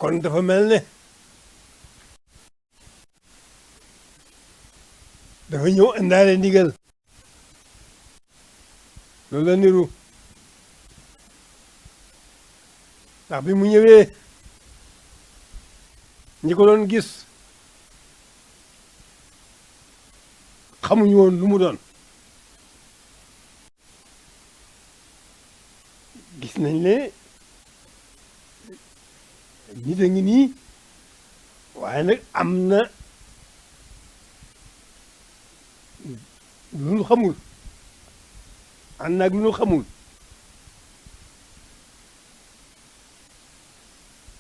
kon dafa mel ne dafa ñëw indaale ndigal loolu la niru ndax bi mu ñëwee ñi ko doon gis xamuñu woon lu mu doon gis nañ ne nit a ngi nii waaye nag am na lu nu xamul ànd naag lu nu xamul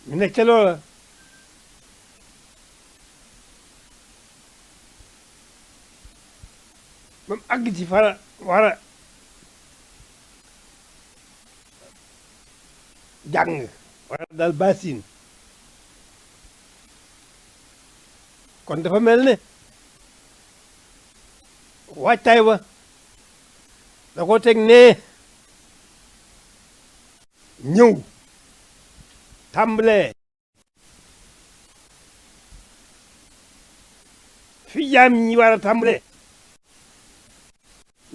ñu nekk ca loola ba mu àgg ci fara war a jàng war a dal basin kon dafa mel ne waajtaay wa da ko teg ne ñëw tàmbalee fi jaam ñi war a tàmbalee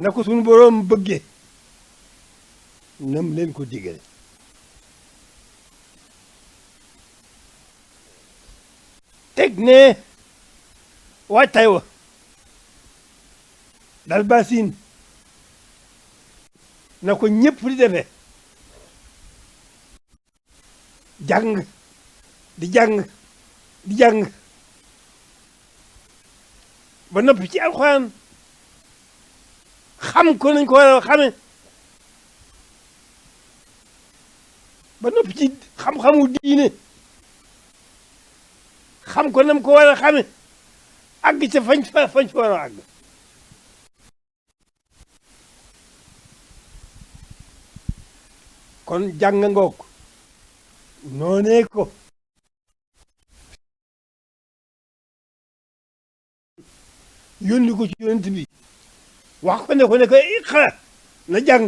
na ko suñu boroom bëggee nam leen ko digale teg ne waajtaay wa dal basin na ko ñëpp di defee jàng di jàng di jàng ba noppi ci alxuraan xam ko nañ ko war a xame ba noppi ci xam-xamu diine xam ko nam ko war a xame àgg ca fañ fa war a àgg kon jàng ngoog noonee ko yónni ko ci yonent bi wax ko ne ko iqra na jàng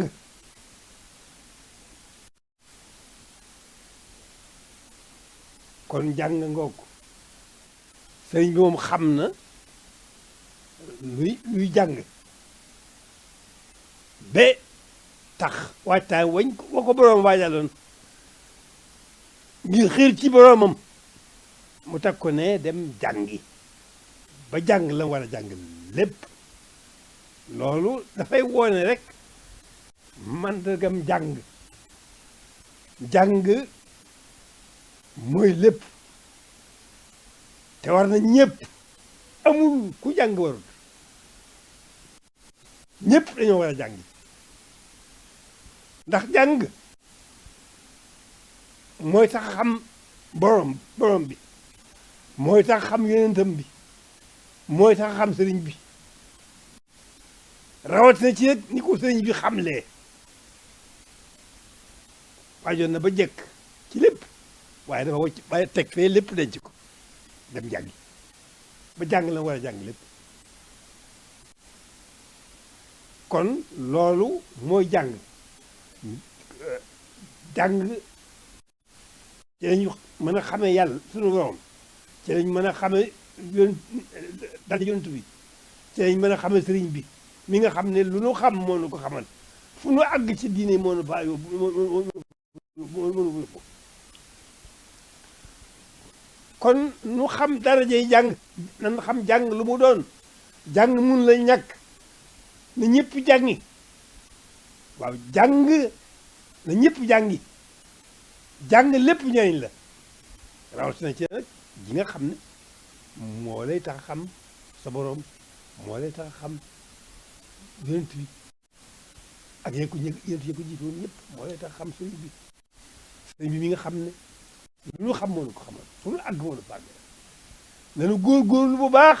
kon jàng ngoog sëriñ bi moom xam na luy jàng ba tax waajtaay wa ko boroom waajaloon ngir xiir ci boroomam mu teg ko ne dem jàngi ba jàng la war a jàng lépp loolu dafay woone rek mandargam jàng mooy lépp te war na ñëpp amul ku jàng warul ñëpp dañoo war a jàngi ndax jàng mooy tax xam borom bi mooy tax xam yonentam bi mooy tax xam sëriñ bi rawatina ci nag ni ko sëriñ bi xamlee waajoon na ba jekk ci lépp waaye dafa wacc waaye teg fee lépp denc ko dem jàngi ba jàng la war a jàng lépp kon loolu mooy jàng ci lañu mën a xamee yàlla sunu borom ci lañ mën a xamee dal yonent bi ci lañ mën a xamee sëriñ bi mi nga xam ne lu nu xam moo nu ko xamal fu nu àgg ci diine moo nu fa yóbbu kon nu xam darajey jàng nan xam jàng lu mu doon jàng mun la ñàkk na ñëpp jàngi waaw jàng na ñëpp jàngi jàng lépp njëriñ la rawatina ci nag ji nga xam ne moo lay tax xam sa borom moo lay tax xam yonent bi ak yéen ko jiitoon ñëpp moo lay tax xam sëriñ bi mi nga xam ne lu ñu xam moo nu ko xamal fu nu àgg moo nu ko àgg nanu góorgóorlu bu baax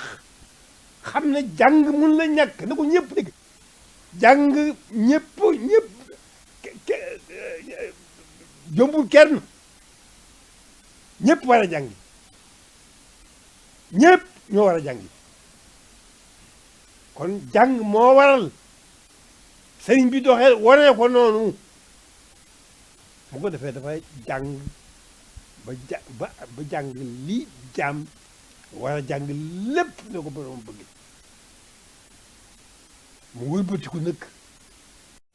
xam ne jàng mun la ñàkk na ko ñëpp dégg jàng ñëpp jombul kenn ñëpp war a jàngi ñëpp ñoo war a jàngi kon jàng moo waral sëriñ bi doxee wane ko noonu bu ko defee dafay jàng ba jàng li jaam war a jàng lépp ne ko borom bëgg mu wëlbatiku nag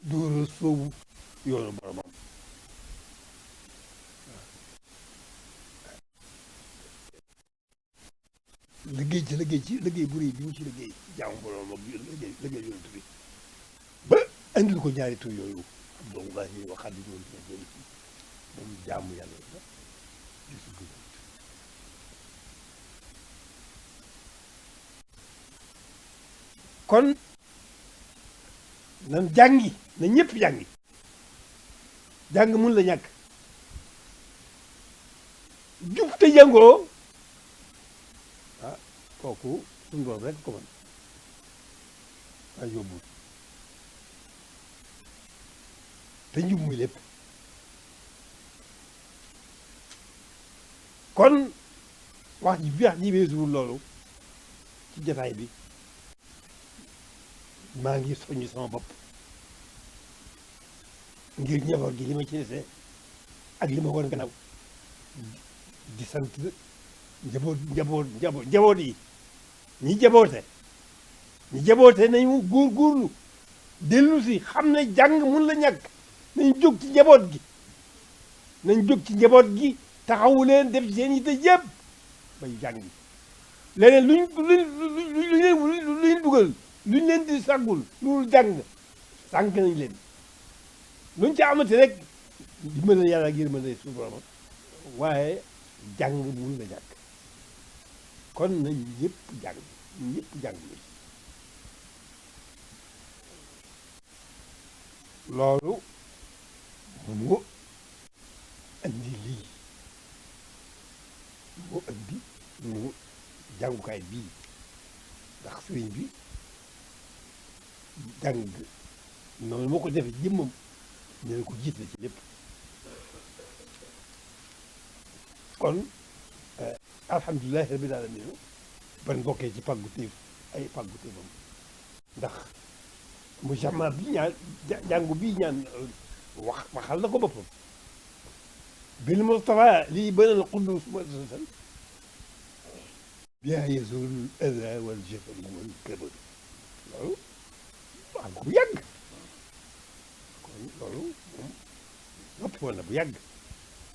door a sóobu yoonu boromam liggéey bu rëy bi mu ci liggéey jaamu borom ak liggéey yonent bi ba andil ko ñaari tur yooyu Abdullahi wa Xaadimu moom jaamu yàlla la gisul ko kon nan jàngi na ñëpp jàngi jàng mun la ñàkk jub te jàngoo ah kooku suñu borom rek ko mën waaye yóbbul te njub muy lépp kon wax ji weesuwul loolu ci jotaay bi maa ngi soññ sama bopp ngir njaboot gi li ma ci dese ak li ma woon gannaaw di sant njaboot yi ñi jaboote nañu góorgóorlu dellu si xam ne jàng mun la ñàkk nañ jóg ci njaboot gi taxawu leen def ci seen yitte yëpp bay jàngi leneen luñ dugal luñ leen di sàggul loolu jàng sànq nañ leen luñ ca amati rek dimbal na yàlla ngir mën a suñu borom waaye jàng mun la ñàkk kon nañ ñëpp jàng loolu moo andi lii moo andi mu jàngukaay bii ndax sëriñ bi jàng noonu moo ko defee jëmmam ne ko jiit la ci lépp kon alhamdulilahi rabbil alamin ban bokkee ci pàggu téefam ndax mu jamaa bi ñaan jàngu bii ñaan waxal na ko boppam bil Mustafa lii banal quddus mu'assasatan bihaa yazulul adaa wal jahlu wal kabad loolu wax nga bu yàgg kon loolu moom nopp woon na bu yàgg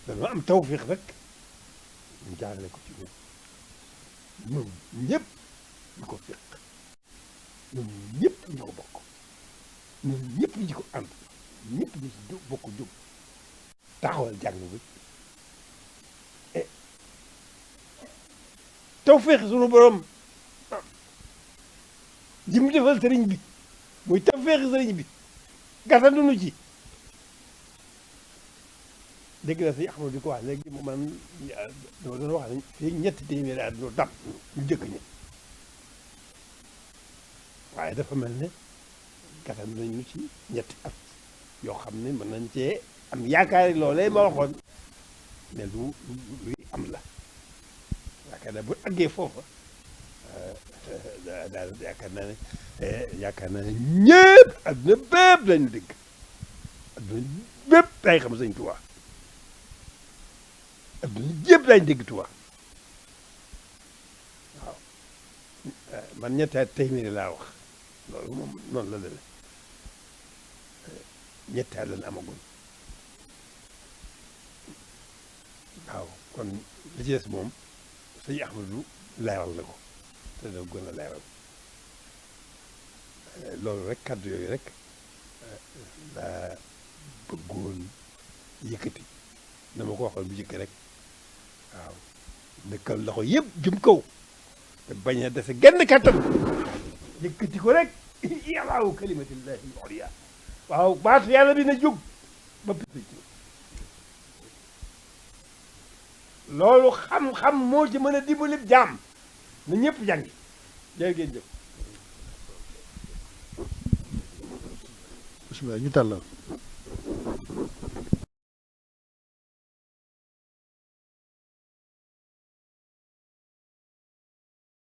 dañoo am tawfiq rek ñu jaarale ko ci ñun ñëpp ñu ko fiq ñun ñëpp ñu ko bokk ñun ñëpp ñu ko ànd ñëpp ñu ci bokk jóg taxawal jàng bi tawfiq sunu borom ji mu defal sëriñ bi muy tawfiq sëriñ bi gàttandunu ci dégg na si Ahmadu di ko wax léegi man dama doon wax ne fii ñetti téeméeri at doo dam ñu jëkk ñi waaye dafa mel ne gàttandu nañu ci ñetti at yoo xam ne mën nañ cee am yaakaari loolee ma waxoon ne luy am la yaakaar naa bu àggee foofa daal yaakaar naa ne ñëpp adduna bépp lañu dégg adduna bépp day xam Sëñ Tuubaa adduna yëpp lañu dégg Tuubaa waaw man ñetti at téeméeri laa wax loolu moom noonu la demee ñetti at lañ amagul waaw kon li ci des moom sëñ Ahmadu leeral na ko te da gën a leeral loolu rek kàddu yooyu rek laa bëggoon yëkkati na ma ko waxoon bu jëkk rek waaw dëkkal loxo yëpp jëm kaw te bañ a dese genn kàttan yëkkati ko rek yàllaawu kalimatillahi al-ulya waaw baatu yàlla bi na jóg ba picc loolu xam-xam moo ci mën a dimbali jaam na ñëpp jàngi jërë ngeen jëf bismillah ñu tàllal